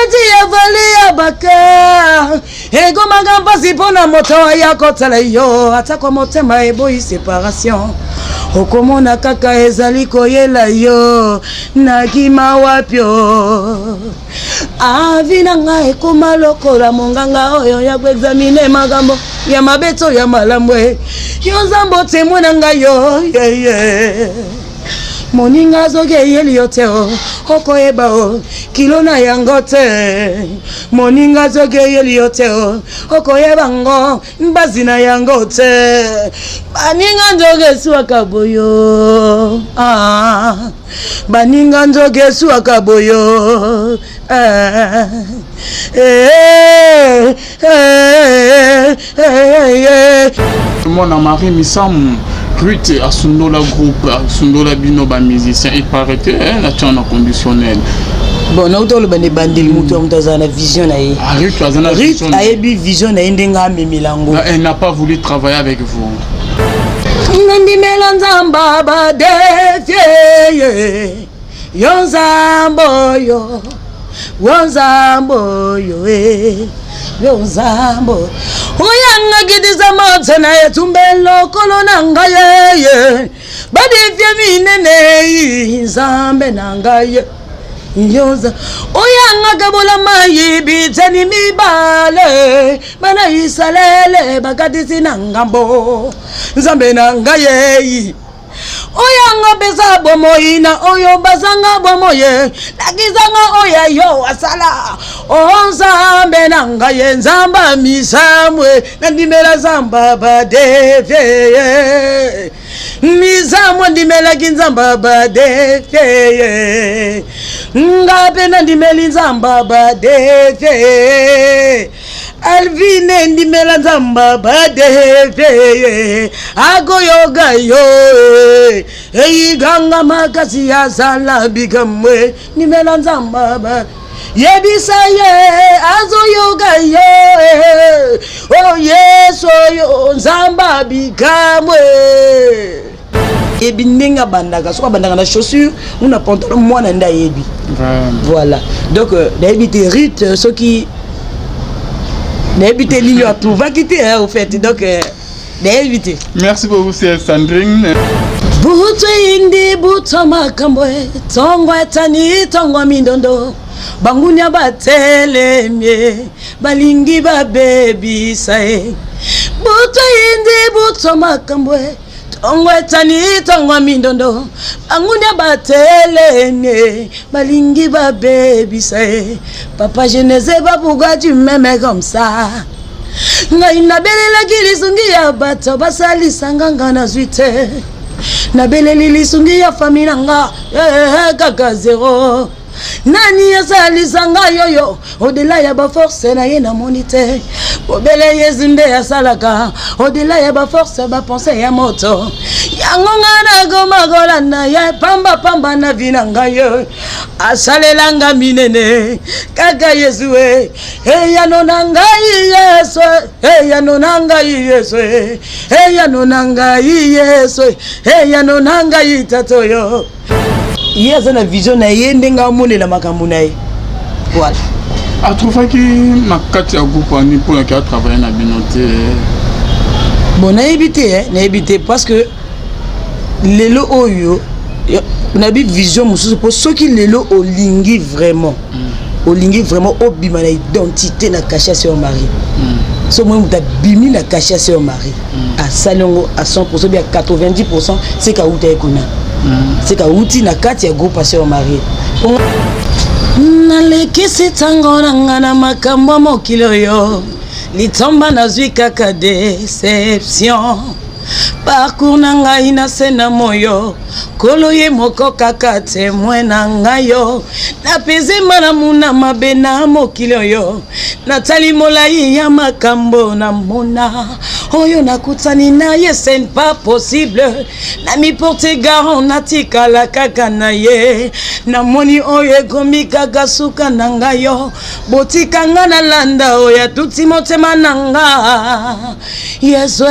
kati ya vale ya baka ekomaka mpasi mpo na moto aya kotala yo, atako motema eboyi separation, okomona kaka ezali koyela yo. Nakima wapio avi na ngai ekoma lokola monganga oyo ya koexamine makambo ya mabe to ya malamu. Yo Nzambe otemwe na ngai yo yeye. Moninga soki eyeli yo te, o okoyeba o kilo na yango te. Moninga soki eyeli yo te, o okoyeba ngo mbazi na yango te. Baninga nzoka eswaka boyo, ah. Baninga nzoka eswaka boyo, eh. Eh, eh, eh, eh. Mwana Marie Misamu, Ruth asundola groupe, asundola bino bamusicien, il paraît que na tia na conditionnel. Bon, nauta oloba na ebandeli, moto ya moto azala na vision na ye. Ah, Ruth aza na Ruth vision na ye. Ayebi vision na ye ndenge amemela yango. Elle n'a pas voulu travailler avec vous. Nandimela Nzambe badéfier ye, yo Nzambe oyo, yo Nzambe oyo e, yo Nzambe oyangakitisa moto na etumba lokolo na ngai ye, badéfier minene, Nzambe na ngai ye. Yoza oyangaka bola mai biteni mibale, bana Isalele bakatisi na ngambo, Nzambe na ngai yei oyanga mpeza bomoi na oyo bazanga bomoi, lakisanga oyo yo asala o Nzambe na ngai ye, Nzambe misamwe nandimela Nzambe badéfier ye, misamwe ndimelaki Nzambe badéfier ye, nga mpe nandimeli Nzambe badéfier ye. Alvine, ndimela Nzambe badéfier ye, akoyoka yo eyiganga makasi, azala bikamwe. Ndimela Nzambe ba yebisa ye azoyoka yo. O Yesu oyo Nzambe abikamwe yebi ndenge abandaka, soki abandaka na chaussure ou na pantalon, mwana nde ayebi. Voilà, donc nayebi te Ruth soki, nayebi te nini atrouvaki te au fait, donc nayebi te. Merci beaucoup, c'est Sandrine. Butu eyindi, butu makambo e, ntongo etani, ntongo mindondo, bangunia batelemie, balingi babebisa ye. Butu eyindi, butu makambo e, ntongo etani, ntongo mindondo, bangunia batelemie, balingi babebisa ye. Papa, je ne sais pas pourquoi tu m'aimes comme ça. Ngai nabelelaki lisungi ya bato basalisanga, nga nazwi te. Nabeleli lisungi ya famille na nga, eh, kaka zero. Nani asalisa ngai oyo au-delà ya baforce na ye? Namoni te, bobele Yesu nde asalaka au-delà ya baforce, bapensées ya moto. Yango nga nakoma kolanda ye pambapamba na vie na ngai, asalelanga minene kaka Yesu e. Eyano na ngai Yesu, eyano na ngai Yesu, eyano na ngai Yesu, eyano na ngai Tata oyo. Ye aza na vision na ye ndenge amonela makambo na ye, voilà. Atrouvaki na kati ya groupe wani mpona atravaille na bino te? Bon, nayebi te, nayebi te, parce que lelo oyo nayebi vision mosusu, mpo soki lelo olingi vraiment, olingi vraiment obima na identité na cachet ya Sœur Marie, so moi moto abimi na cachet ya Sœur Marie, asali yango à 100% bien 90%, c'est kauta ye kuna, c'est kauti na kati ya groupe ya Sœur Marie. Nalekisi ntango na nga na makambo ya mokili oyo, litomba nazwi kaka déception. Parcours na ngai na se na moyo, Nkolo ye moko kaka témoin na ngai yo. Napesi malamu na mabe na mokili oyo, natali molai ya makambo, namona oyo nakutani na ye, ce n'est pas possible. Na miporte garant, natikala kaka na ye, namoni oyo ekomi kaka suka na ngai yo. Botika nga nalanda oyo atuti motema na nga, Yesu.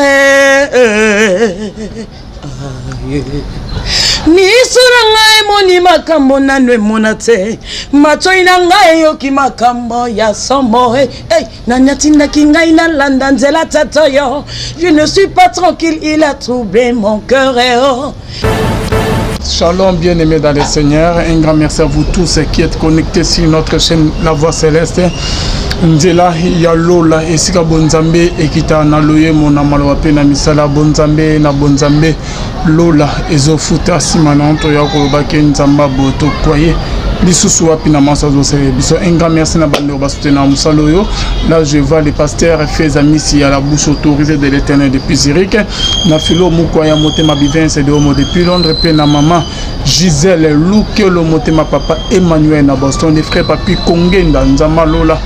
Miso na ngai emoni makambo nanu emona te, matoi na ngai eyoki makambo ya somo. Hey, hey, nani atindaki ngai nalanda nzela tata yo? Je ne suis pas tranquille, il a troublé mon cœur. Eh, oh. Shalom, bien-aimés dans le Seigneur. Un grand merci à vous tous qui êtes connectés sur notre chaîne La Voix Céleste. Nzela ya lola esika bonzambe ekita na loyemo na maloba mpe na misala bonzambe na bonzambe lola ezofuta nsima na nto ya koloba ke nzambe boye tokwaye lisusu wapi na manso azosalela biso. Un grand merci na bandeko basoutenir mosala oyo. Là, je vois le pasteur Feza Misi ya la bouche autorisée de l'Éternel depuis Zurich, na filo mokwa ya motema Bivense de Homo depuis Londres, mpe na mama Gisèle Lukelo motema papa Emmanuel na Boston, les frères Papi Kongenda. Nzambe lola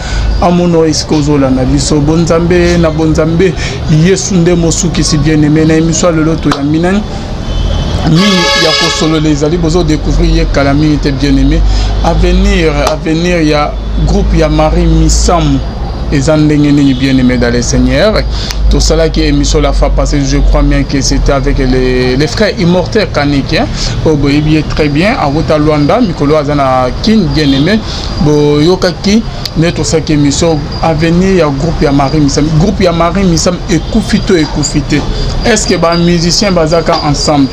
amono esika ozolanda biso. Bonzambe na bonzambe, Yesu nde mosukisi. Bien aimé, na émission ya lelo toyambi nani? Mingi ya kosolola ezali, bozodécouvrir ye kala mingi te. Bien aimé, avenir ya groupe ya Marie Misamu eza ndenge nini? Bien aimé dans le Seigneur, tosalaki émission la fois passée, je crois bien que c'était avec les frères Immortel Kaniki, oyo boyebi ye très bien, awuta Lwanda, mikolo aza na Kin. Bien aimé, boyokaki nde tosalaki émission avenir ya groupe ya Marie Misamu. Groupe ya Marie Misamu ekufi to ekufi te? Est ce que bamusicien bazaka ensemble?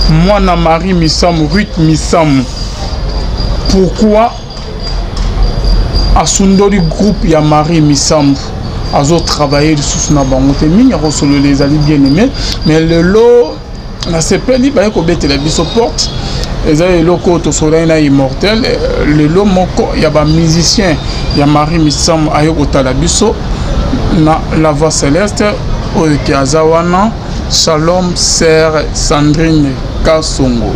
Mwana Marie Misamu, Ruth Misamu, pourquoi asundoli groupe ya Marie Misamu, azotravaille lisusu na bango te? Mingi akosolola ezali, bien aimé, mais lelo nasepeli baye kobetela biso porte. Eza eloko oyo tosololaki na Immortel. Lelo moko ya bamusicien ya Marie Misamu aye kotala biso na La Voix Céleste oyo ke aza wana. Shalom, sœur Sandrine Kasongo,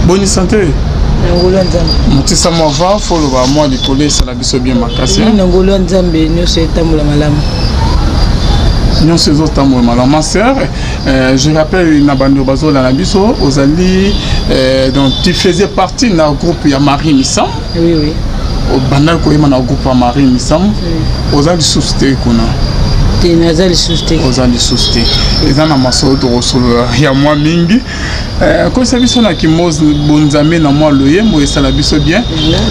boni santé? Na ngolu ya Nzambe. Motisa mwa va foloba mwa likolo, esala biso bien makasi. Na ngolu ya Nzambe, nyonso etambola malamu. Nyonso ezotambola malamu. Ma sœur, je rappelle na bandeko bazolanda biso, ozali donc tu faisais partie na groupe ya Marie Misamu. Oui. Obandaki koyeba na groupe ya Marie Misamu. Oza lisusu te kuna? Te, naza lisusu te. Oza lisusu te. Eza na masolo tokosolola ya mwa mingi. Koyisa biso na kimozi bonzambe na mwa loyembo, esala biso bien.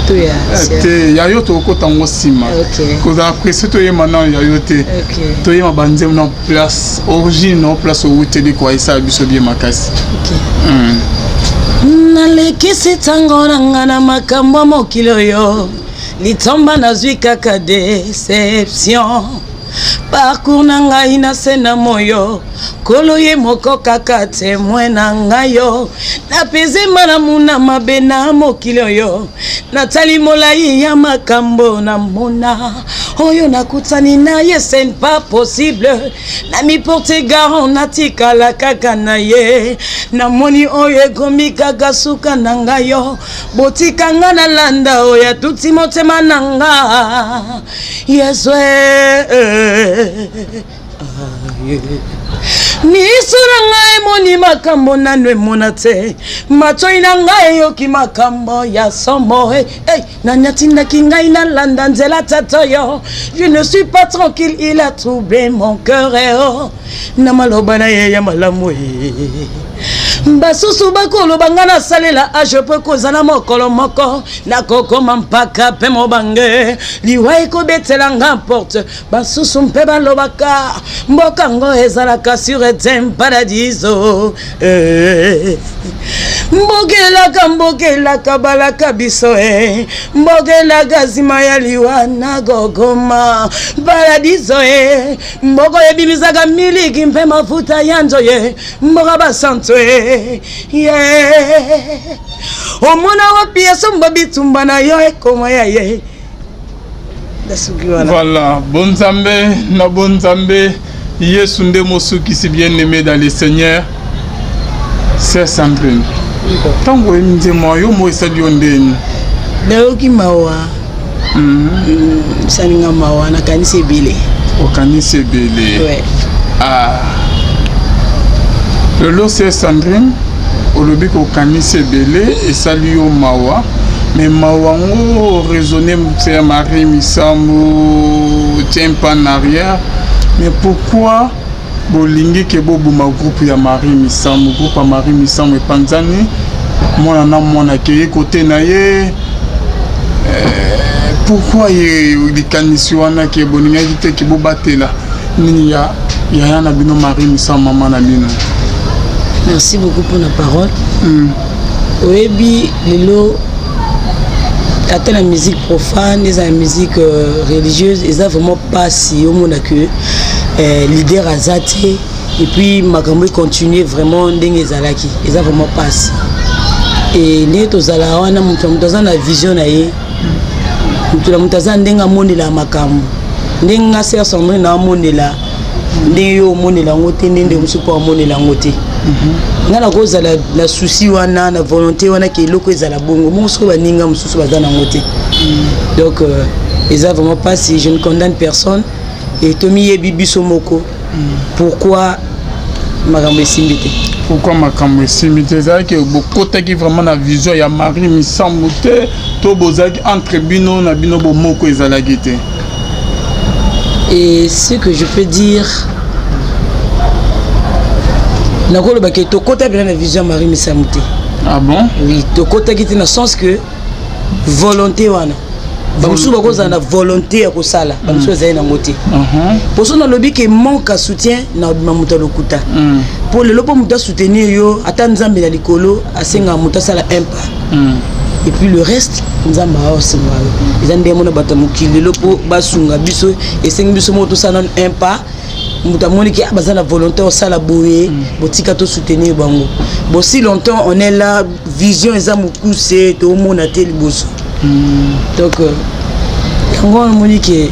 To ya Te, ya yo tokokota yango nsima. Kozala presse, toyema nano ya yo te. Toyema banzembo na place origine na place owuteli kwa, esala biso bien makasi. Nalekisi ntango na nga na makambo ya mokili oyo, litomba nazwi kaka déception. Parcours na ngai na se na moyo, Nkolo ye moko kaka témoin na ngai. Yo napesi malamu na mabe na mokili oyo, natali molai ya makambo na mona oyo nakutani na ye, ce n'est pas possible. Na miporte garant, natikala kaka na ye. Namoni oyo ekomi kaka suka na ngai. Yo botika nga nalanda oyo atuti motema na nga, Yesu. Miso na ngai emoni makambo nanu emona te, matoi na ngai eyoki makambo ya somo. Hey, hey, nani atindaki ngai nalanda nzela tata yo? Je ne suis pas tranquille, il a troublé mon cœur. Eh, oh. Na maloba na ye ya malamu e. Basusu bakoloba nga nasalela age mpo ekozala mokolo moko nakokoma mpaka mpe mobange, liwa ekobetela nga porte. Basusu mpe balobaka mboka ngo ezalaka sur ete paradiso, eh. Mbokelaka, mbokelaka balaka biso e, mbokelaka nsima ya liwa nakokoma paradiso e, mboka ebimisaka miliki mpe mafuta ya nzoye, mboka basantu e ye. Omona wapi esomba bitumba na yo ekoma ya ye? Nasuki wana. Voilà, bonzambe na bonzambe, Yesu nde mosukisi. Bien aimé dans le Seigneur, sœur Sandrine, ntango oyemi nzembo yo mo, esali yo ndeni? Nayoki mawa. Esalinga mawa, nakanisi ebele. Okanisi ebele? Ouais. Ah. Lelo, sœur Sandrine, olobi kokanisi ebele, esali yo mawa, mais mawa yango raisonné, sœur Marie Misamu tient pas en arrière, mais pourquoi? Bolingi ke boboma groupe ya Marie Misamu. Groupe ya Marie Misamu epanzani, mwana na mwana akei kote na ye. Pourquoi ye likanisi wana ke bolingaki te ke bobatela nini ya yaya na bino Marie Misamu, mama na bino? Merci beaucoup pour la parole. Oyebi, lelo ata na musique profane, eza na musique religieuse, eza vraiment mpasi omona ke leader aza te et puis makambo econtinue vraiment ndenge ezalaki. Eza vraiment mpasi. E ndenge tozala wana, moto na moto aza na vision na ye, moto na moto aza ndenge amonela makambo. Ndenge nga sœur Sandrine amonela, ndenge yo omonela yango te, nde ndenge mosusu mpo amonela yango te. Nga nakozala na souci wana, na volonté wana ke eloko ezala bongo bongo, soki baninga mosusu baza nango te. Donc eza vraiment mpasi. Je ne condamne personne et tomiyebi biso moko pourquoi makambo esimbi te. Pourquoi makambo esimbi te? Ezalaki bokotaki vraiment na vision ya Marie Misamu te, to bozalaki entre bino na bino, bomoko ezalaki te? Et ce que je peux dire, nakolobaki tokota mpena na vision ya Marie Misamu te. Ah bon? Oui, tokotaki te na sens que volonté wana, bamosusu bakozala na volonté ya kosala, bamosusu bazali nango te. Poso nalobi ke manque ya soutien na obima moto ya lokuta, mpo lelo mpo moto asoutenir yo, ata Nzambe na likolo asengaka moto asala un pas et puis le reste Nzambe aosunga yo. Eza ndenge mona bato ya mokili lelo, mpo basunga biso, esengi biso moko tosala nanu un pas. Moto amoniki baza na volonté osala boye, botika tosoutenir bango. Bon, si longtemps on est là, vision eza mokuse, toomona te liboso. Donc yango wana omoni ke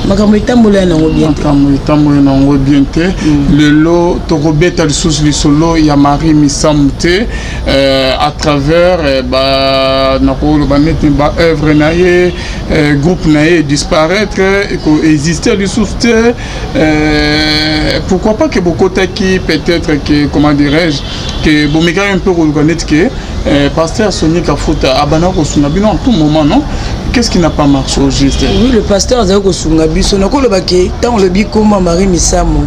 makambo etambola ya nango bien te. Makambo etambola nango bien te. Lelo tokobeta lisusu lisolo ya Marie Misamu te à travers ba nakoloba neti baœuvre na ye, groupe na ye disparaître, ekoexiste lisusu te. Pourquoi pas ke bokotaki peut-être ke, comment dirais-je, ke bomekaki un peu koluka neti ke pasteur Soni Kafuta abanda kosunga bino en tout moment, non? Qu'est-ce qui n'a pas marché au juste? Oui, le pasteur azali kosunga biso. Nakoloba ke ntango olobi komba Marie Misamu,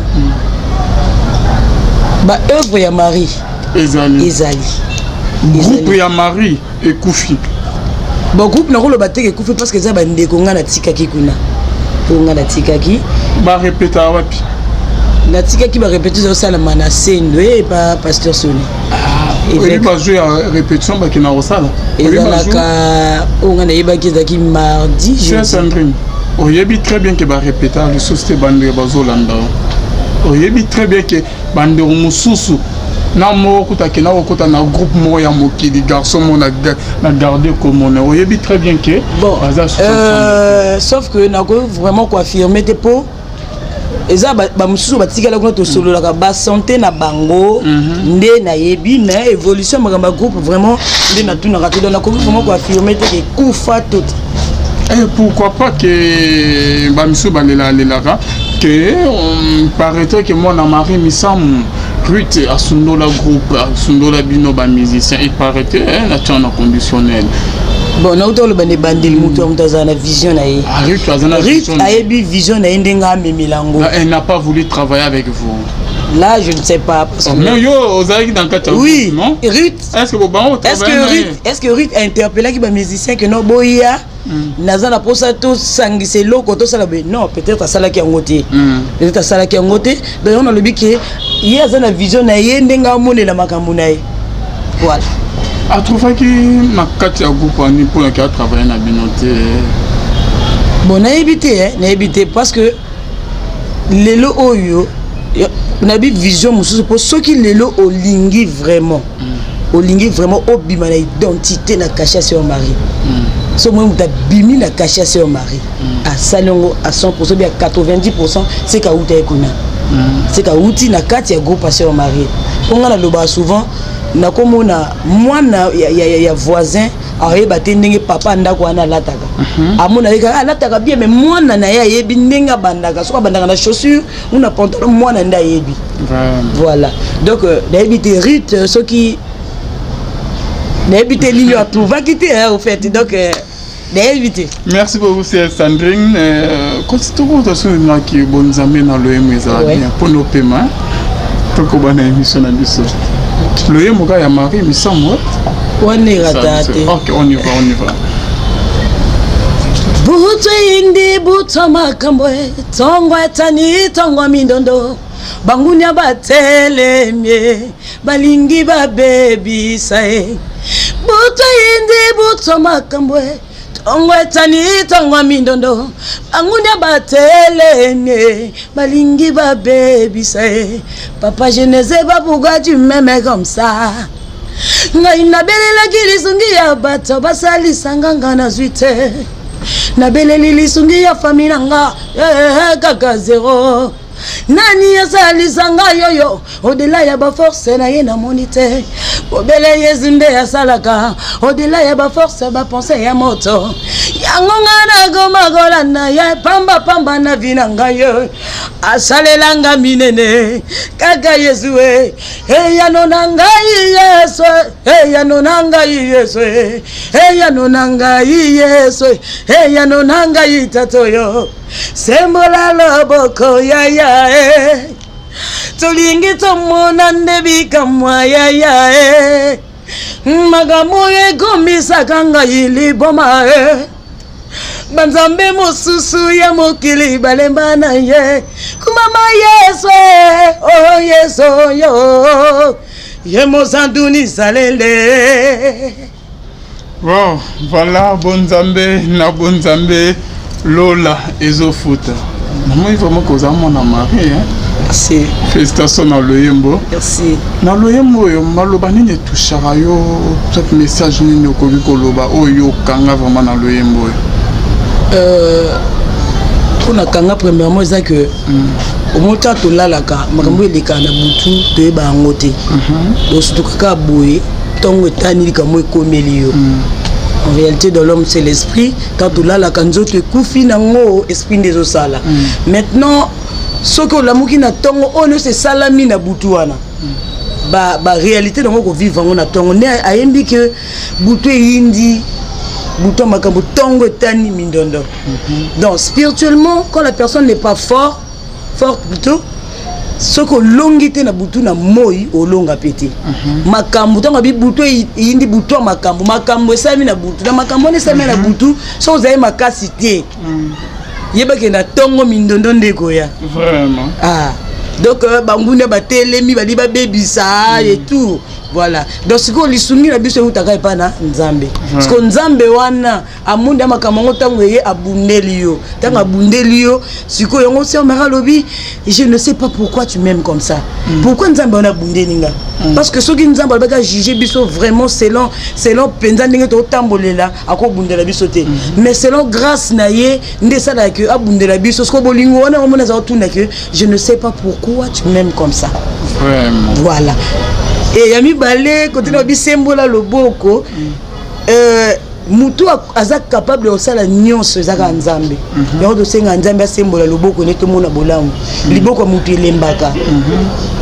baœuvre ya Marie ezali. Ezali. Groupe ya Marie ekufi. Bon, groupe nakoloba te ekufi, parce que eza bandeko. Ngai natikaki kuna mpo ngai natikaki. Barepeta wapi? Natikaki, barépétition ezosalama na Sendo epa pasteur Soni. Oyebi bajour ya répétition bakenda kosala? Ezalaka oyo ngai nayebaki, ezalaki mardi. Jeudi. Sandrine, oyebi très bien ke barépéta lisusu te. Bandeko bazolanda, oyebi très bien ke bandeko mosusu na moko kuta akenda kokota na groupe moko ya mokili, garçon moko na garde komona. Oyebi très bien ke bon, baza sauf que nakoki vraiment koaffirme te, mpo eza bamosusu batikala kuna, tosololaka basanté na bango nde nayebi. Mais évolution ya makambo ya groupe, vraiment nde natunaka te. Donc nakoki vraiment koaffirme te ke kufa to te. Et pourquoi pas ke bamisusu balelaka ke paraîtrait ke mwana Marie Misamu Ruth asundola groupe, asundola bino bamusicien, il paraîtrait, na tia na conditionnel. Bon, nauta oloba na ebandeli, moto ya moto azala na vision na ye. Ah, Ruth aza na Ruth ayebi vision na ye ndenge amemela yango. Elle n'a pas voulu travailler avec vous. Là, je ne sais pas, parce que Mais yo ozalaki dans kati ya oui. Non? Ruth Est-ce que bobango est-ce que Ruth interpellaki bamusicien que non, boya, naza na mposa tosangisa eloko, tosala boye? Non, peut-être asalaki yango te. Peut-être asalaki yango te. Donc yango nalobi ke ye aza na vision na ye, ndenge amonela makambo na ye, voilà. Atrouvaki na kati ya groupe ani mpona ke atravaille na bino te? Bon, nayebi te, nayebi te, parce que lelo oyo nayebi vision mosusu, mpo soki lelo olingi vraiment, olingi vraiment obima na identité na cachet ya sœur Marie, so moi moto abimi na cachet ya sœur Marie, asali yango à 100% bien 90%, c'est kauta ye kuna, c'est kauti na kati ya groupe ya sœur Marie. Mpo ngai nalobaka souvent, nakomona mwana ya voisin ayeba te ndenge papa ndako wana alataka. Amona ye kaka alataka bien, mais mwana na ye ayebi ndenge abandaka, soki abandaka na chaussure ou na pantalon, mwana nde ayebi. Voilà. Donc nayebi te Ruth, soki nayebi te nini atrouvaki te, au fait. Donc nayebi te. Merci beaucoup, c'est Sandrine. Kasi tokota so naki bonzambe na loyembo ezala bien mpona opema, tokoba na émission na biso. Loyembo kaka ya Marie Misambo. Wana erata te. Ok, on y va, on y va. Butu eyindi, butu makambo e, ntongo etani, ntongo mindondo, bangunia batelemie, balingi babebisa ye. Butu eyindi, butu makambo e, ntongo etani, ntongo mindondo, bangunia batelemie, balingi babebisa ye. Papa, je ne sais pas pourquoi tu m'aimes comme ça. Ngai nabelelaki lisungi ya bato basalisanga, nga nazwi te. Nabeleli lisungi ya famille na nga, eh, kaka zero. Nani asalisa ngai oyo au-delà ya baforce na ye? Namoni te. Bobele Yesu nde asalaka au-delà ya baforce, bapensées ya moto. Yango nga nakoma kolanda ye pambapamba na vie na ngai. Asalelanga minene kaka Yesu e. Eyano na ngai Yesu, eyano na ngai Yesu, eyano na ngai Yesu, eyano na ngai Tatoyo. Sembola loboko yaya e, tolingi tomona nde bikamwa yaya e. Makambo ekomisaka ngai liboma e, banzambe mosusu ya mokili balemba na ye. Kumama Yesu o, oh, Yesu oyo ye mosantu nisalele. Bon, voilà, bonzambe na bonzambe, lola ezofuta. Namoni vraiment koza mwana Marie, hein? Merci. Félicitation na loyembo. Merci. Na loyembo oyo, maloba nini etouchaka yo? Soit message nini okoki koloba oyo okanga vraiment na loyembo oyo? Mpona kanga, premièrement eza ke omoni ntango tolalaka, makambo elekaka na butu toyeba yango te. Donc kaka boye, ntongo etani, likambo ekomeli yo. En réalité, dans l'homme, c'est l'esprit. Quand tolalaka, nzoto ekufi nango, esprit nde ezosala. Maintenant, soki olamuki na ntongo, oyo nyonso esalami na butu wana, baréalité nango kovivre yango na ntongo. Nde ayembi ke butu eyindi, butu ya makambo, ntongo etani, mindondo. Donc spirituellement, quand la personne n'est pas fort, forte plutôt, soki olongi te na butu, na moi olonga mpe te. Makambo ntango abi butu eyindi, butu ya makambo, makambo esalami na butu, na makambo wana esalami na butu, soki ozali makasi te, yebake na ntongo mindondo nde ekoya. Vraiment. Ah, donc banguna batelemi, bali babebisa et tout, voilà. Donc sikoyo lisungi na biso eutaka epai na Nzambe. Sikoyo Nzambe wana amundi ya makambo yango, ntango eye abundeli yo, ntango abundeli yo, sikoyo yango sœur Marie alobi: "Je ne sais pas pourquoi tu m'aimes comme ça." Pourquoi Nzambe wana abundeli nga? Parce que soki Nzambe alobaki ajuge biso vraiment selon mpenza ndenge totambolela, akobundela biso te. Mais selon grâce na ye nde esalaka ke abundela biso. Sikoyo bolingo wana omona aza kotuna ke: "Je ne sais pas pourquoi tu m'aimes comme ça." Vraiment. Voilà. E ya mibale, kote na bisembola loboko, mutu aza capable ya kosala nyonso eza kaka Nzambe. Yango tosenga Nzambe asembola loboko ne tomona bolamu. Liboko ya mutu elembaka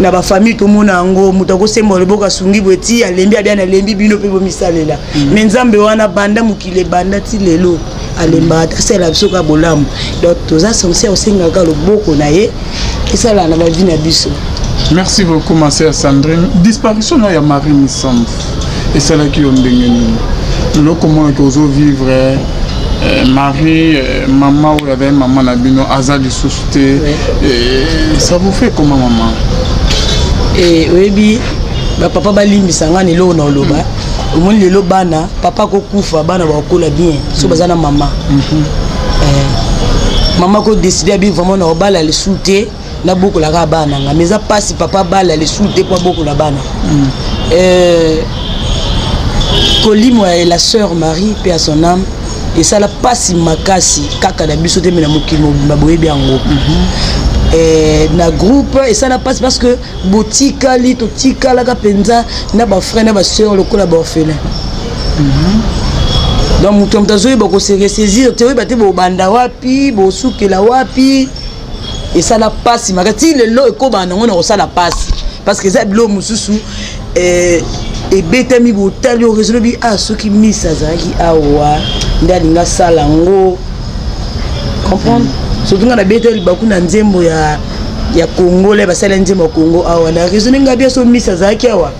na bafamille, tomona yango. Moto akosembola loboko, asungi boye ti alembi, abia nalembi, bino mpe bomisalela. Mais Nzambe wana, banda mokili ebanda ti lelo, alembaka te, asalela biso kaka bolamu. Donc toza censé osengaka loboko na ye esalaka na bavie na biso. Merci beaucoup, ma sœur Sandrine. Disparition na ya Marie Misambo esalaki yo ndenge nini? Eloko omonaki ozovivre, Marie, mama oyo azali mama na bino aza lisusu te, ça vous fait comment, mama? Oyebi, bapapa balimbisa nga na eloko na oloba. Omoni lelo bana, papa akokufa, bana bakokola bien so baza na mama. Mama kodécider abi vraiment na kobala lisusu te, nabokolaka bana nga. Mais eza mpasi papa bala lisusu te mpo abokola bana. Kolimwa ya la sœur Marie, mpe à son âme, esala mpasi makasi kaka na biso te, mais na mokili mobimba boyebi yango. Na groupe esala mpasi parce que botikali, totikalaka mpenza na bafrère na basœur lokola baorphelin. Donc moto azoyeba kose ressaisir te, oyeba te bobanda wapi, bosukela wapi. Esala mpasi makasi ti lelo ekobana nango na kosala mpasi, parce que eza biloko mosusu ebetami, botali oreso, lobi: "Ah, soki miss azalaki awa nde alingi asala yango." Comprendre? Surtout nga nabeta libaku na nzembo ya Congo, le basala nzembo ya Congo awa na raisonne nga bien. So misi azalaki awa,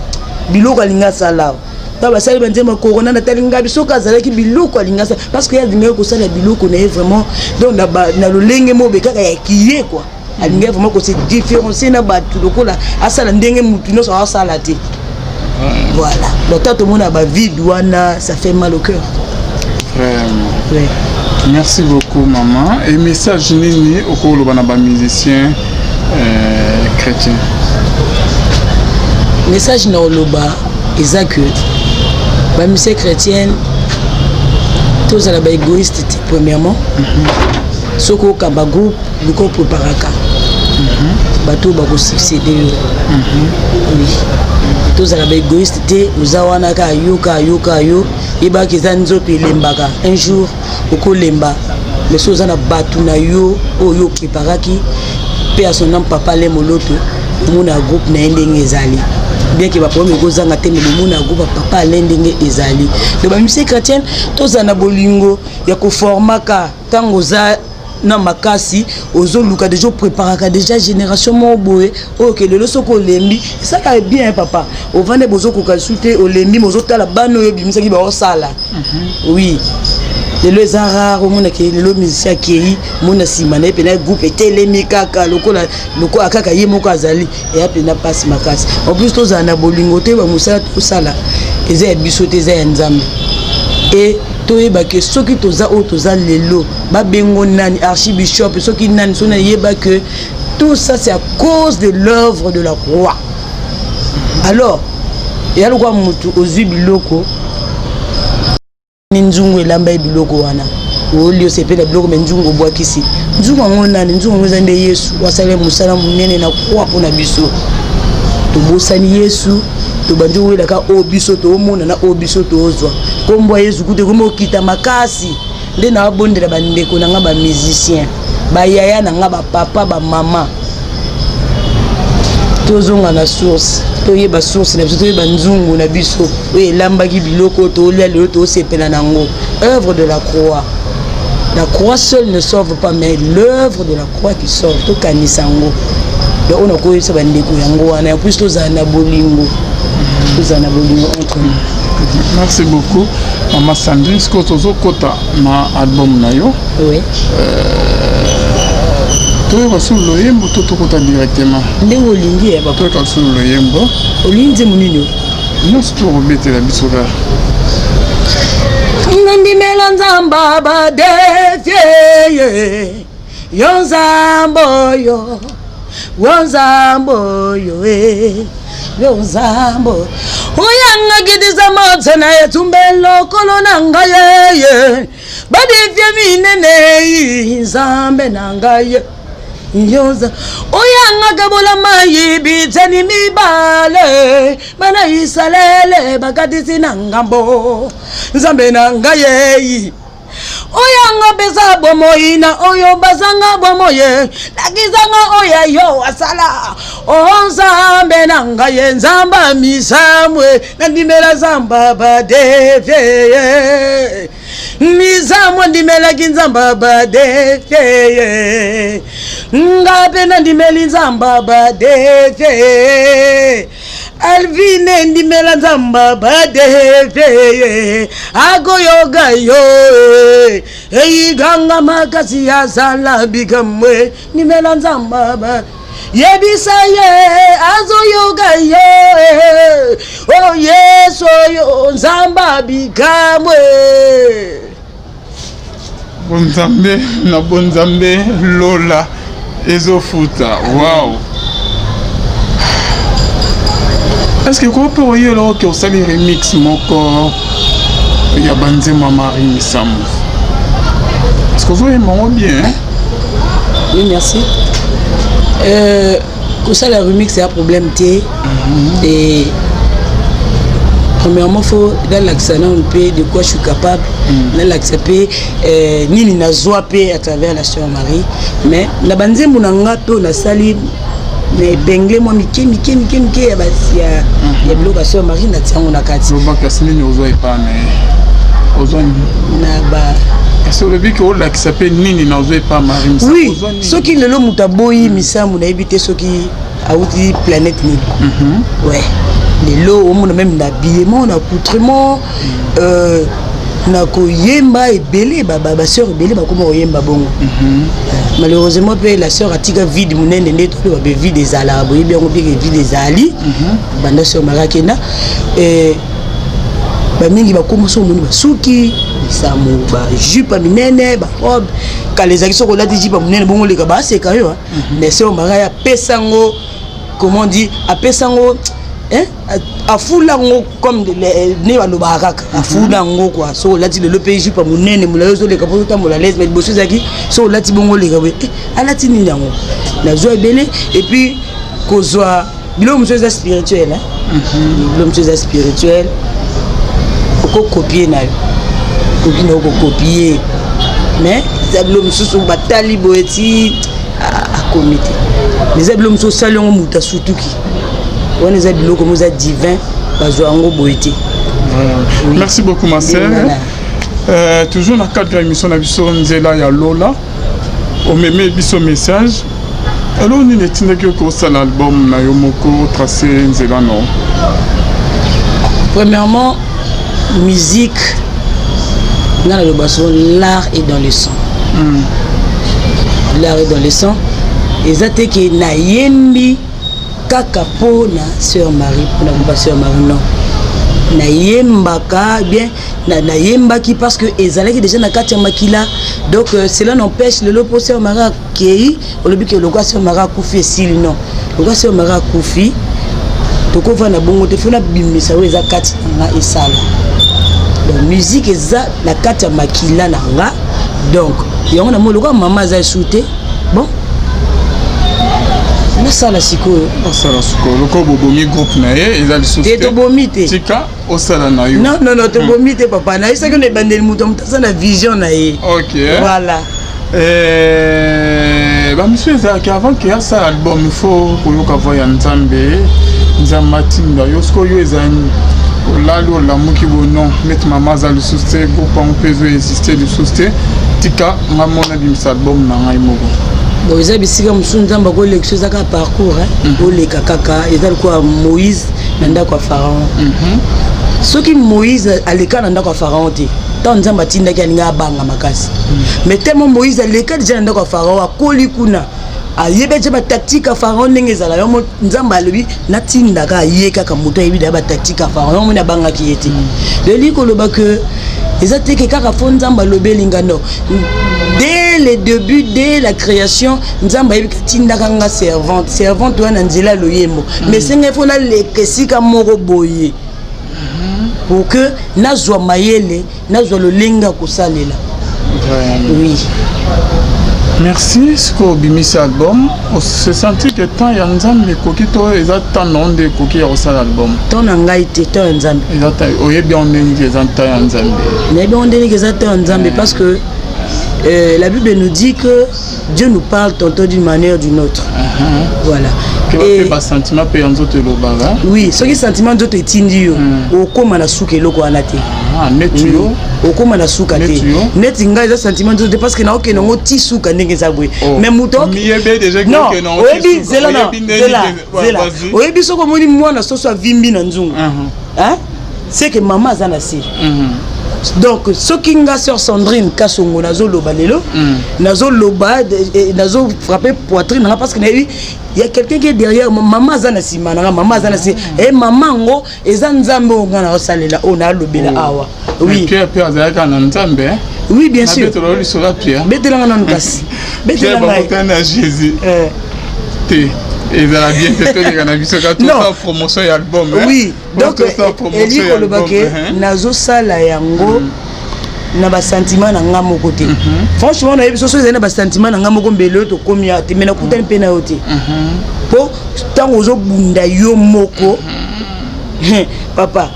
biloko alingi asala awa. Ntango basali banzembo ya corona, natali ngabi, soki azalaki, biloko alingi asala, parce que ye alingaki kosala biloko na ye vraiment. Donc na lolenge moko be kaka ya kiye quoi, alingaki vraiment kose différencier na bato, lokola asala ndenge mutu nyonso asala te. Voilà, donc tant tomona bavide wana, ça fait mal au cœur. Vraiment. Ouais. Merci beaucoup, maman. Et message nini okoloba na bamusicien chrétien? Message na oloba eza que bamusicien chrétienne tozala baégoïste te. Premièrement, soki okamba groupe, luka opreparaka bato oyo bakosuccéder yo. Oui, tozala baégoïste te. Oza wana kaka yo, kaka yo, kaka yo. Yebaka eza nzoto, elembaka. Un jour okolemba. Mais soki oza na bato na yo oyo opreparaki mpe ya son âme, papa Le Moloto, omona groupe na ye ndenge ezali, bien que baproblème ekozanga te, mais bomona groupe ya papa Ale ndenge ezali. Donc bamusicien chrétienne, tozala na bolingo ya koformaka. Ntango oza na makasi, ozoluka déjà, opreparaka déjà génération moko boye oyo ke lelo soki olembi, esalaka bien. Papa ovande, bozokoka lisu te, olembi, ozotala bana oyo obimisaki baosala. Oui, lelo eza rare omonake lelo musicien akei, mona nsima na ye mpena groupe etelemi kaka lokola lokola kaka ye moko azali. Eya mpena mpasi makasi. En plus, tozala na bolingo te. Bamosala tosala eza ya biso te, eza ya Nzambe. E toyeba ke soki toza oyo toza lelo, babengo nani, archibishop, soki nani, soki nani, yeba que tout ça, c'est à cause de l'œuvre de la croix. Alors eya lokola motu ozwi biloko ni nzungu elamba ye biloko wana, oli osepela biloko, me nzungu obwakisi. Nzungu yango nani? Nzungu yango eza nde Yesu asali mosala monene na croix mpona biso. Tobosani Yesu, tobandi owelaka oyo biso toomona na oyo biso tozwa. Nkombo ya Yesu kutu ekomi okita makasi. Nde naabondela bandeko na nga bamusicien, bayaya na nga, bapapa, bamama, tozonga na source, toyeba source na biso, toyeba nzungu na biso oyo elambaki biloko tolia lelo, tosepela nango, œuvre de la croix. La croix seule ne sauve pas, mais l'œuvre de la croix qui sauve. Tokanisa yango. Donc oyo nakoyebisa bandeko yango wana. En plus, tozala na bolingo, tozala na bolingo entre nous. Merci beaucoup, mama Sandrine. Sikoyo tozokɔta na album na yo. Oui. Toyoka sulu loyembo to tokota directement? Ndenge olingi ya papa. Toyoka sulu loyembo. Olingi nzembo nini? Nyonso tokobetela biso kaka. Nandimela Nzambe badefie yo, Nzambe oyo wo, Nzambe oyo e yo, Nzambe oyangakitisa moto na etumba lokolo na ngai ye badefie minene. Nzambe na ngai yoza oyangaka bola mai biteni mibale, bana Isalele bakatisi na ngambo. Nzambe na ngai yeyi oyanga pesa bomoi na oyo bazanga bomoi, lakisanga oyo yo asala. O Nzambe na ngai ye, Nzambe misamwe, nandimela Nzambe badefie misamwe, ndimelaki Nzambe badefie, nga mpe nandimeli Nzambe badefie. Alvine, ndimela Nzambe badefie, akoyoka yo. Eyiganga makasi, azala bikamwe. Ndimela Nzambe, yebisa ye azoyoka yo. O Yesu oyo, Nzambe abikamwe. Bonzambe na bonzambe, lola ezofuta. Wow, est ce que ko mpe oyela oke osali remix moko ya banzembo ya Marie Misamu? Parce que ozoyemba yango bien, hein? Oui, merci. Kosala remix ya problème te. Et premièrement, faut nalakisa nano mpe de quoi je suis capable, nalakisa mpe nini nazwa mpe à travers la sœur Marie. Mais na banzembo na nga mpe oyo nasali na épingle mwa mike mike mike mike ya biloko ya sœur Marie, natia yango na kati. Loba kasi nini ozwa epai na ye, ozwa nini? Na ba Kasi olobi ke olakisa mpe nini nazwa epa Marie Misamu. Oui. Ozwa nini? Soki lelo moto aboyi Misamu, nayebi te soki awuti planète nini. Ouais, lelo omona même na habillement, na accoutrement, na koyemba, ebele basœur ebele bakoma koyemba bongo. Malheureusement mpe la sœur atika vide monene. Nde toloba be vide ezalaka, boyebi yango mpe ke vide ezali banda sœur Marie akenda. Bamingi bakóma so omoni basuki Misamu, bajupe ya minene, barobe. Kala ezalaki soki olati jupe ya monene bongo oleka, baseka yo. Mais sœur Marie apesa yango, comment dit, apesa yango, hein, afula yango comme nde balobaka kaka, afula yango quoi. Soki olati lelo mpe jupe ya monene molai, ozoleka mpo ozotambola lese. Mais liboso ezalaki soki olati bongo oleka boye, alati nini yango? Nazwa ebele. Et puis kozwa biloko mosusu eza spirituel, hein? Biloko mosusu eza spirituel, okokopie na yo, okoki na okokopie, mais eza biloko mosusu batali boye ti akomi te. Mais eza biloko mosusu osali yango, moto asutuki wana. Eza biloko mo eza divin, bazwa yango boye te. Oui. Merci beaucoup, ma sœur. Voilà. Toujours na cadre ya émission na biso Nzela ya Lola, omemi biso message. Eloko nini etindaki yo kosala album na yo moko, trace nzela no? Premièrement, musique nga naloba so, l'art est dans le sang. L'art est dans le sang. Eza te ke nayembi kaka mpo na sœur Marie, mpona koba sœur Marie, non. Nayembaka bien, nayembaki parce que ezalaki déjà na kati ya makila. Donc cela n'empêche lelo mpo sœur Marie akei, olobi ke lokwa sœur Marie akufi, esili. Non, lokwa sœur Marie akufi, tokovanda bongo te. Fo nabimisa oyo eza kati na nga esala. Donc musique eza na kati ya makila na nga. Donc yango na moi, lokola mama aza esu te, bon, nasala sikoyo. Osala sikoyo lokola bobomi groupe na ye, eza lisusu te. Tobomi te. Tika osala na yo. Non, non, non, tobomi te, papa. Nayebisaki na ebandeli, moto aza na vision na ye. Voilà. Bamisu ezalaki avant ke asala album, il faut koyoka voix ya Nzambe, Nzambe atinda yo. Sikoyo yo ezali olali, olamuki bo non, neti mama aza lisusu te, groupe yango mpe ezo existe lisusu te, tika nga mona bimisa album na ngai moko. Bon, eza bisika mosusu Nzambe akolekisa, eza kaka parcours, oleka kaka. Eza lokola Moïse na ndako ya Pharaon. Soki Moïse aleka na ndako ya Pharaon te, ntango Nzambe atindaki, alingi abanga makasi. Mais tellement Moïse aleka déjà na ndako ya Pharaon, akoli kuna, ayebi déjà batactique ya Pharaon ndenge ezala. Yo Nzambe alobi natindaka aye kaka moto ayebi déjà batactique ya Pharaon, yango moni abangaki ye te. Leli koloba ke eza te ke kaka fo Nzambe alobeli nga. Non, dès le début, dès la création, Nzambe ayebi atindaka nga servante. Servante wana na nzela loyembo, mais esengai fo naleka esika moko boye pour que nazwa mayele, nazwa lolenge ya kosalela. Oui. Merci. Sikoyo obimisi album, ose sentir ke temps ya Nzambe ekoki to eza temps na yo nde ekoki ya kosala album? Temps na ngai te, temps ya Nzambe. Eza temps. Oyebi yango ndenge eza temps ya Nzambe? Nayebi yango ndenge eza temps ya Nzambe, parce que la Bible nous dit que Dieu nous parle tantôt d'une manière ou d'une autre. Voilà. Et basentiment mpe ya nzoto elobaka. Oui, soki sentiment nzoto etindi yo, okóma na suka eloko wana te. Neti yo? Okóma na suka te. Neti ngai, eza sentiment nzoto te, parce que naokende yango ti suka ndenge eza boye. Mais moto, non, oyebi, zela na zela zela, oyebi, soki omoni mwana soso avimbi na nzungu, c'est que mama aza na se. Donc soki nga sœur Sandrine Kasongo nazoloba lelo, nazoloba, nazofrappe poitrine nanga, parce que nayebi y a quelqu'un qui est derrière. Mama aza na nsima nanga, mama aza na se e mama yango eza Nzambe oyo nga naosalela, oyo nalobela awa. Oui, Pierre mpe azalaka na Nzambe. Oui, bien sûr. Lisolo ya Pierre. Betelanga nanu kasi. Betela ngai na Jésus te, ezala bien te. Toleka na biso kaka, tosala promotion ya album. Oui, donc eli koloba ke nazosala yango na basentiment na nga moko te. Franchement, nayebi soso ezali na basentiment na nga moko, mbele oyo tokomi awa te. Me nakutani mpe na yo te, mpo ntango ozobunda yo moko, papa,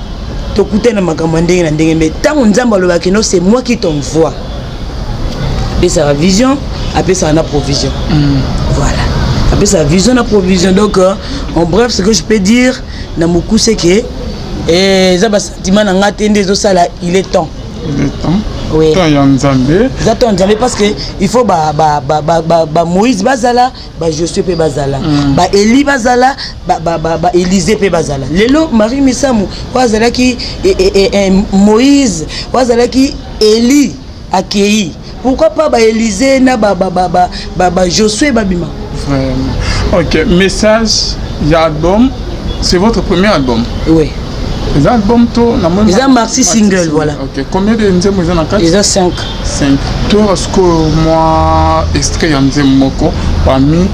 tokutani na makambo ya ndenge na ndenge. Mais ntango Nzambe alobaki: "Non, c'est moi qui t'envoie", apesaka vision, apesaka na provision. Voilà, apesaka vision na provision. Donc en bref, ce que je peux dire na mokuse ke eza basentiment na nga te nde ezosala. Il est temps. Il est temps. Oui. Temps ya Nzambe. Eza temps ya Nzambe, parce que il faut ba Moïse bazala, ba Josué mpe bazala, ba Élie bazala, ba Élisée mpe bazala. Lelo Marie Misamu oyo azalaki Moïse, oyo azalaki Élie, akei. Pourquoi pas ba Élisée na ba Josué babima? Vraiment. Ok, message ya album, c'est votre premier album? Oui. Eza album to namoni? Eza maxi single, voilà. Ok, combien de nzembo eza na kati? Eza 5. 5. Toyoka sikoyo mwa extrait ya nzembo moko parmi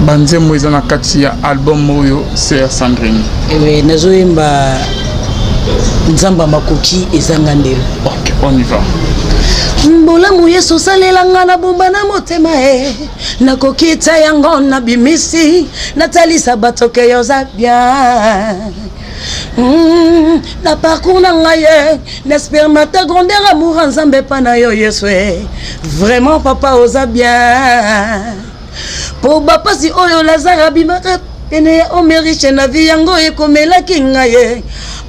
banzembo eza na kati ya album oyo, sœur Sandrine. Oui, nazoyemba Nzambe makoki ezanga ndelo. Ok, on y va. Bolamu Yesu osalelanga na bomba na motema e, nakoki tia yango na bimisi, natalisa bato ke yoza bien. Na parcours na ngai ye, n'expérimenta grandeur, amour ya Nzambe epa na yo Yesu e. Vraiment papa, oza bien, mpo bapasi oyo Lazare abimaka pene ya homme riche na vie, yango ekomelaki ngai ye.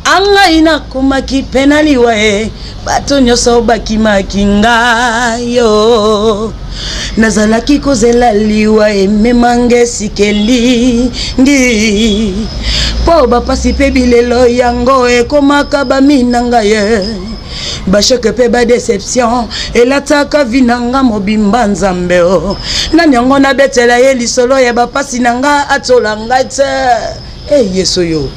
Angai nakomaki mpe na liwa ye, bato nyonso bakimaki ngai yo. Nazalaki kozela liwa ememanga esika elingi, mpo bapasi mpe bilelo yango ekomaka bami na ngai ye. Bachocs mpe badéception elataka vie na nga mobimba. Nzambe o, nani yango nabetela ye lisolo ya bapasi na nga, atola ngai te e Yesu yo?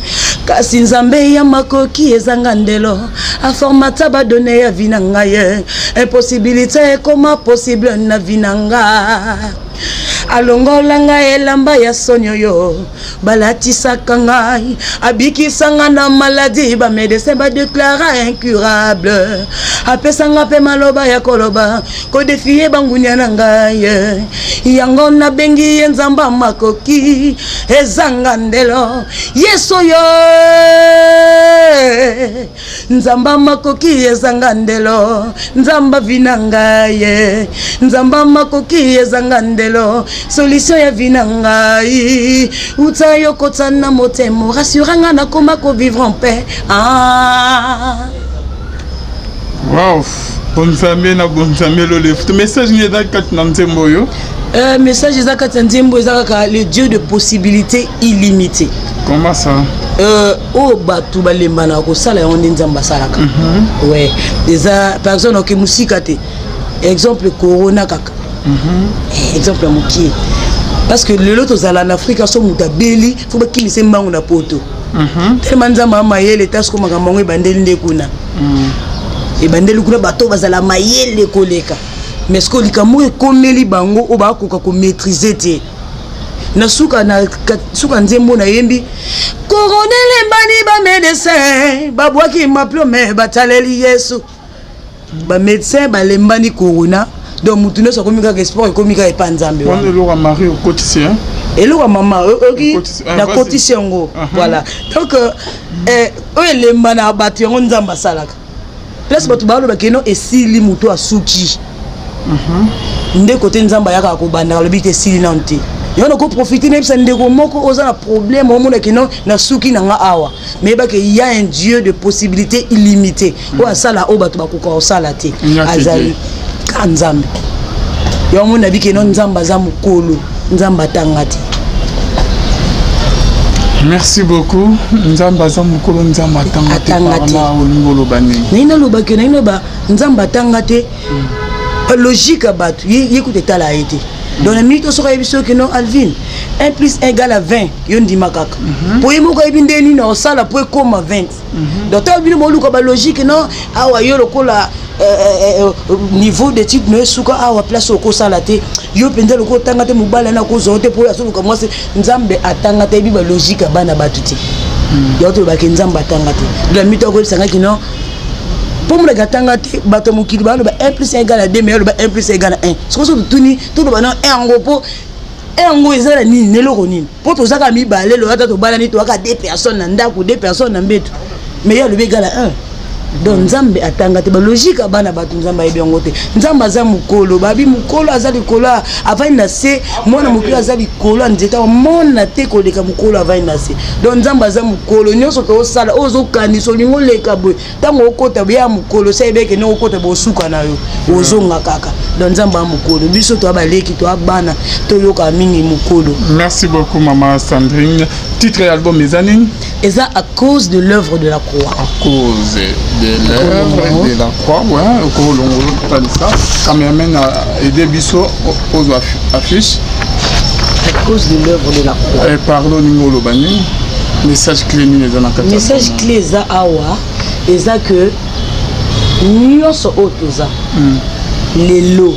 Kasi Nzambe ya makoki ezanga ndelo aformata badonnées ya vie na ngai. Impossibilité ekoma possible na vie na nga. Alongola ngai elamba ya soni oyo balatisaka ngai, abikisanga na maladie bamédecin badéclara incurable, apesanga mpe maloba ya koloba kodéfier bangunia na ngai. Yango nabengi ye Nzambe makoki ezanga ndelo. Yesu oyo, Nzambe makoki ezanga ndelo, Nzambe vie na ngai, Nzambe makoki ezanga ndelo, solution ya vie na ngai. Uta yo kota na motema, rassure nga, nakoma kovivre en paix, ah. Wow, bonzambe na bonzambe lolefu. Message nini eza kati na nzembo oyo? Message eza kati ya nzembo eza kaka le Dieu de possibilité illimitée. Comment ça? Oyo bato balembana kosala, yango nde Nzambe asalaka. Ouais, eza par exemple oke mosika te, exemple corona kaka. Exemple ya mokie, parce que lelo tozala na Afrika, so moto abeli, fo bakimisa mbangu na poto. Telema Nzambe ya mayele ta siko makambo yango ebandeli nde kuna, ebandeli kuna. Bato bazala mayele koleka, mais sikoyo likambo oyo ekomeli bango oyo bakoka komaîtriser te. Na suka, na suka nzembo nayembi: corona elembani, bamédecin babwaki maplome, bataleli Yesu. Bamédecin balembani corona, donc mutu nyonso akomi kaka espoir, ekomi kaka epa Nzambe. Wana eloko ya Marie okotisi? Eloko ya mama oki nakotisi yango, voilà. Donc oyo elembana bato, yango Nzambe asalaka. Place bato balobaka eno esili, moto asuki nde kote Nzambe ayakaka kobandaka, alobi te esili nano te. Yango nakoprofite nayebisa ndeko moko oza na problème, omonaki no nasuki na nga awa, mais yebake ya un Dieu de possibilité illimité oyo asala oyo bato bakoka kosala te. Azali ka Nzambe. Yango mona bike no, Nzambe aza mokolo, Nzambe atanga te. Merci beaucoup. Nzambe aza mokolo, Nzambe atanga te. Olingi oloba nini? Nayi nalobaki, nayi loba Nzambe atanga te. Logique ya bato ye kuta etala ye te. Donc na minute soki ayebi soki no Alvin, 1 plus 1 égale à 20, yo ndima kaka, po ye moko ayebi nde nini osala po ekóma 20. Donc ntango bino boluka balogique, no awa yo lokola niveau d'étude no esuka awa, place okosala te, yo mpenza lokola otanga te, mobali ana kozwa te mpo azoluka mwasi. Nzambe atanga te, yebi balogique ya bana bato te. Yango tolobaki Nzambe atanga te. Donc mito akoyebisangaki no mpo monaki atanga te. Bato ya mokili baloba 1 plus 1 égale à 2, mais aloba 1 plus 1 égale à 1. Soki so totuni, toloba no 1 yango mpo 1 yango eza na nini, na eloko nini? Mpo tozaka mibale, loyo ata tobalani, toyaka deux personnes na ndako, deux personnes na mbeto, mais ye alobi égale à 1. Donc Nzambe atanga te, balogique ya bana bato, Nzambe ayebi yango te. Nzambe aza mokolo, babi mokolo aza likolo, avandi na se. Mwana mokolo aza likolo ya nzete, amona te koleka mokolo avandi na se. Donc Nzambe aza mokolo. Nyonso toosala oyo, ozokanisa olingi oleka boye, ntango okota boye ya mokolo, se ayebeke ndenge okota bosuka na yo, ozonga kaka. Donc Nzambe ya mokolo, biso toya baleki, toya bana, toyoka mingi mokolo. Merci beaucoup, mama Sandrine. Titre ya album eza nini? Eza À cause de l'œuvre de la croix. À cause de l'œuvre de la croix, ouais. Okolongolo totalisa, cameraman aide biso ozwa affiche. À cause de l'œuvre de la croix. Eh, pardon, ningi oloba nini? Message clé nini eza na kati? Message clé eza awa, eza que nyonso oyo toza lelo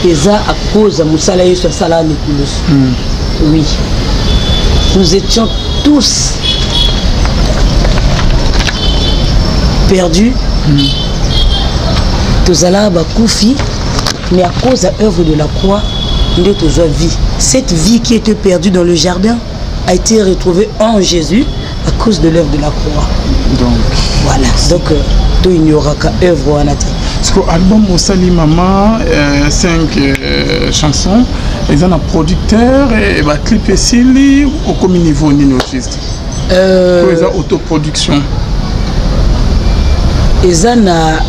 eza à cause ya mosala Yesu asala na ekulusu. Oui, nous étions tous perdus, tozalaka bakufi, mais à cause ya œuvre de la croix nde tozwa vie. Cette vie qui était perdue dans le jardin a été retrouvée en Jésus à cause de l'œuvre de la croix. Donc voilà, donc toignoraka œuvre wana te. Parce que album osali, mama, 5 chansons, eza na producteur e baclip esili, okomi niveau nini au juste? Oyo eza autoproduction? Eza na,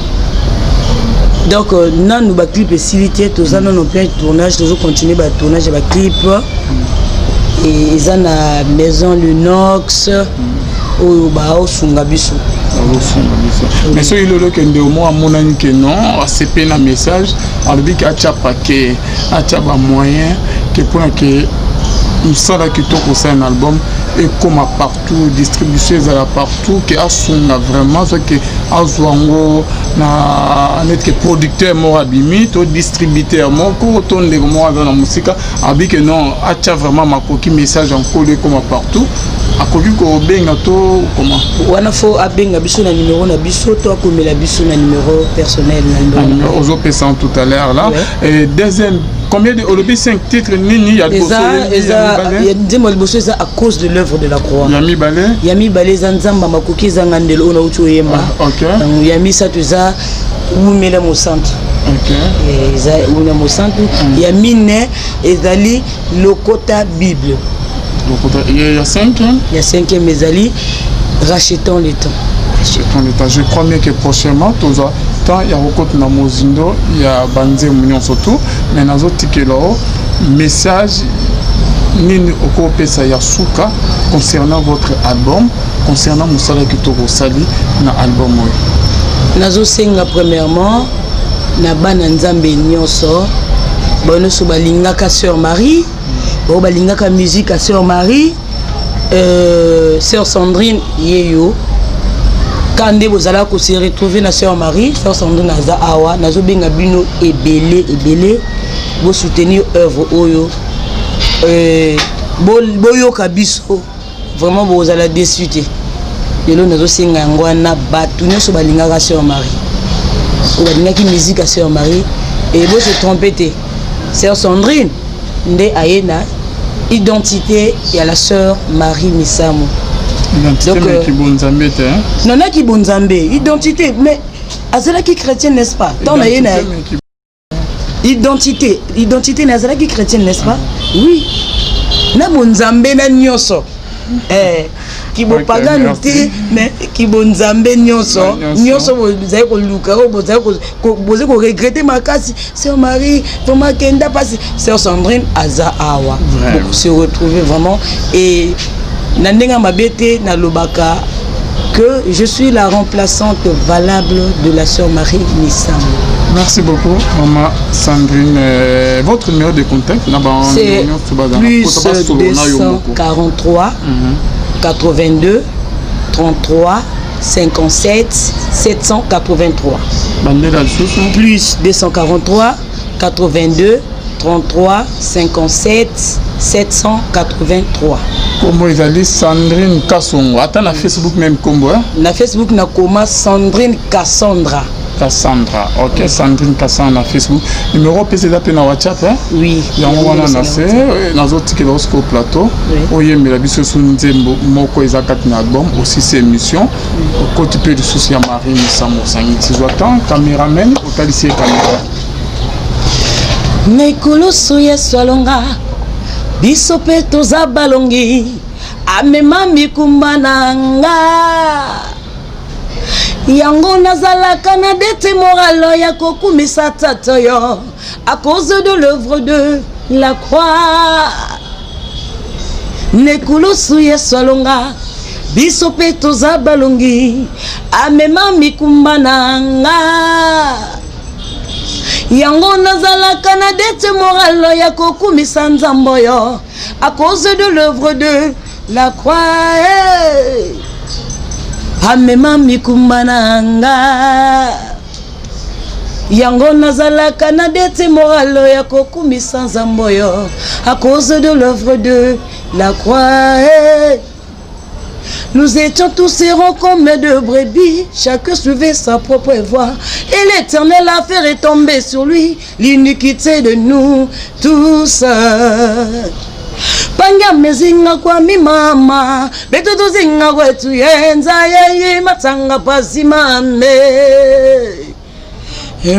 donc nanu baclip esili te, toza nano plein tournage, tozocontinue batournage ya baclip. Eza na Maison Lunox oyo baosunga biso. Bazosunga biso, mais soki lelo okende, omo amonani ke non, asepe na message, alobi ke atya paquet, atya bamoyen ke mpona ke mosala kitoko osala na album ekóma partout, distribution ezala partout, ke asunga vraiment, soki azwa yango na neti ke producteur moko abimi to distributeur moko to ndeko moko aza na mosika, abi ke non, atya vraiment makoki, message ya Nkolo ekóma partout, akoki kobenga to comment? Wana fo abenga biso na numéro na biso to akomela biso na numéro personnel na numéro ozopesa tout à l'heure là. Et deuxième, combien de, olobi 5 titres, nini ya liboso? Eza nzembo ya liboso eza À cause de l'œuvre de la croix. Ya mibale? Ya mibale eza Nzambe makoki ezanga ndelo, oyo nauti oyemba. Ya misato eza Wumela Mosantu. Eza Wumela Mosantu. Ya mine ezali Lokota Bible. Ya cinquième? Ya cinquième ezali Rachetons le temps. Rachetons le temps. Je crois bien que prochainement tozwa temps ya kokota na mozindo ya banzembo nyonso tu, mais nazotikela o message nini okopesa ya suka concernant votre album, concernant mosala kitoko osali na album oyo? Nazosenga premièrement na bana Nzambe nyonso, bango nyonso balingaka sœur Marie, oyo balingaka musique ya sœur Marie, sœur Sandrine ye yo ka nde bozalaka kose retrouver na sœur Marie, sœur Sandrine aza awa. Nazobenga bino ebele ebele, bosoutenir œuvre oyo, boyoka biso vraiment, bozala déçu te. Lelo nazosenga yango wana, bato nyonso balingaka sœur Marie, oyo balingaki musique ya sœur Marie, e bose trompe te, sœur Sandrine nde aye na identité ya la sœur Marie Misamu. Identité? Donc, kibonzambe te? Non, naki bonzambe, identité, mais azalaki chrétienne, n'est-ce pas? Ntango na ye na identité na azalaki chrétienne, n'est-ce pas? Oui, na bonzambe na nyonso, kibopagano te, mais kibonzambe nyonso nyonso bozali koluka, oyo bozali koregretter makasi, sœur Marie vraiment akenda mpasi, sœur Sandrine aza awa, se retrouver vraiment. Et na ndenge ya mabe te, nalobaka que je suis la remplaçante valable de la sœur Marie Misamu. Merci beaucoup, Maman Sandrine. Votre numéro de contact? C'est plus 243 82 33 57 783. Plus 243 82 33 57 783. Kombo ezali Sandrine Kasongo, ata na Facebook même kombo? Na Facebook nakoma Sandrine Cassandra. Cassandra, ok. Sandrine Cassandra na Facebook. Numéro opesi eza mpe na WhatsApp, hein? Oui. Yango wana na se nazotikela osiko plateau. Oyembela biso so nzembo moko eza kati na album osisi émission, okoti mpe lisusu ya Marie Misamu osangisi. Zwa temps, cameraman otalisi ye caméra. Na ekulusu Yesu alonga, biso mpe toza balongi. Amema mikumba na nga, yango nazalaka na dete morale ya kokumisa tata yo à cause de l'œuvre de la croix. Nekulusu Yesu alonga, biso mpe toza balongi. Amema mikumba na nga, yango nazalaka na dete morale ya kokumisa Nzambe oyo à cause de l'œuvre de la croix. Hey! Amema mikumba na nga, yango nazalaka na dete morale ya kokumisa Nzambe oyo à cause de l'œuvre de la croix. Hey! Nous étions tous errants comme de brebis, chacun suivait sa propre voie. Et l'Éternel a fait retomber sur lui l'iniquité de nous tous. Panga mezinga kwa mi mama, betu tuzinga kwetu yenza yeyi matanga pasi mame.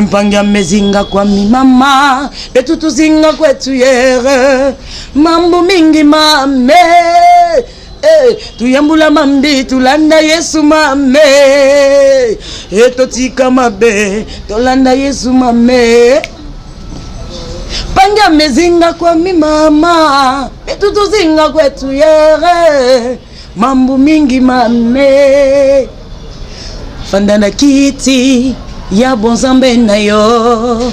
Mpanga mezinga kwa mi mama, betu tuzinga kwetu yere, mambo mingi mame. Eh, tuyambula mambi, tulanda Yesu mame. E totika mabe, tolanda Yesu mame. Panga mezinga kwa mi mama, betu tuzinga kwetu yere, mambo mingi mame. Fanda na kiti ya bonzambe na yo,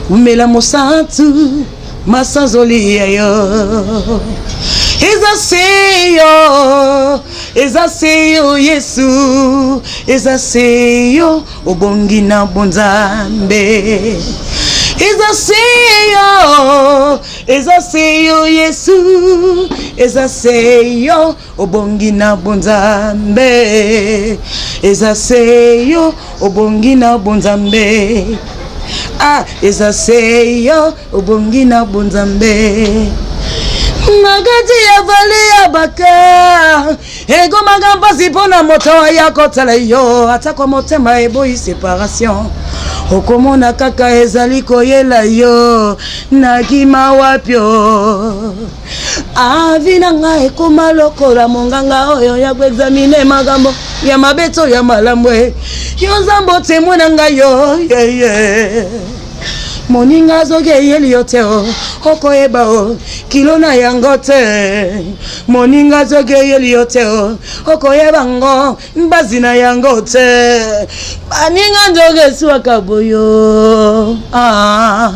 umela mosantu masanzoli ya yo. Eza se yo, eza se yo Yesu, eza se yo obongi na bonzambe. Eza se yo, eza se yo Yesu, eza se yo obongi na bonzambe. Eza se yo obongi na bonzambe. Ah, eza se yo obongi na bonzambe. Na kati ya vallée ya Baka ekomaka mpasi mpona moto aya kotala yo, atako motema eboyi séparation, okomona kaka ezali koyela yo. Nakima wapio avi na ngai ekoma lokola monganga oyo ya koexaminer makambo ya mabe to ya malamu. Yo Nzambe otemwe na ngai yo yeye. Moninga soki eyeli yo te, o okoyeba o kilo na yango te. Moninga soki eyeli yo te, o okoyeba ngo mbazi na yango te. Baninga nzoka eswaka boyo. Ah,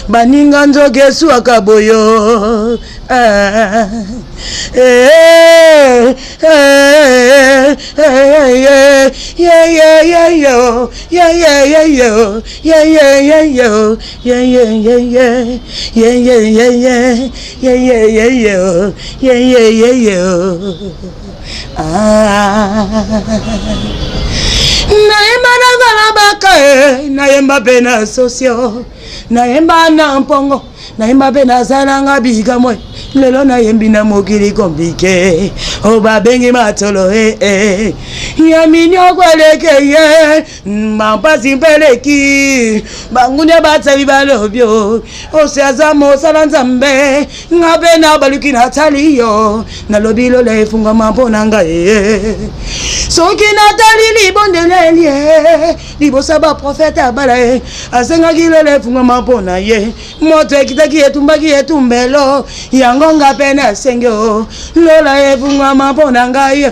baninga nzoka eswaka boyo. Eh, eh, eh, eh, yeah, yeah, yeah, yo. Yeah, yo. Yeah, yo. Yeah. Yeah. Yeah, yo. Yeah, yo. Ah. Nayemba nazala baka e, nayemba mpe na sosio, nayemba na mpongo, nayemba mpe nazalanga bikamwe. Lelo nayembi na mokili compliqué o babengi matolo e e ya minyoko eleke ye mampasi mpe eleki. Bangunia batali balobi o osi aza mosala Nzambe. Nga mpe na baluki, natali yo, nalobi lola efungama mpo na ngai ye. Soki natali libondeleli ye liboso ya baprofete abala ye, asengaki lola efungama mpo na ye, moto ekitaki etumbaki etumbelo yango. Nga mpe nasengi o lola efungama mpo na ngai.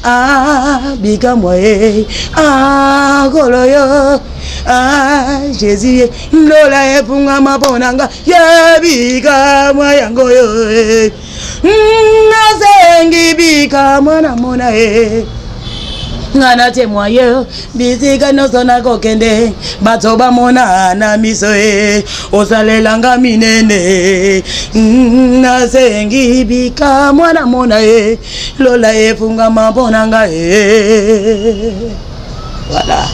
Ah, bikamwa ye. Ah, nkolo yo. Ah, Jésus ye, lola efungama mpo na nga ye. Bikamwa yango yo e. Nasengi bikamwa namona ye. Nga na témoigne bisika nyonso nakokende, bato bamona na miso e osalelanga minene. Nasengi bikamwa namona ye, lola efungama mpo na ngai e. Voilà.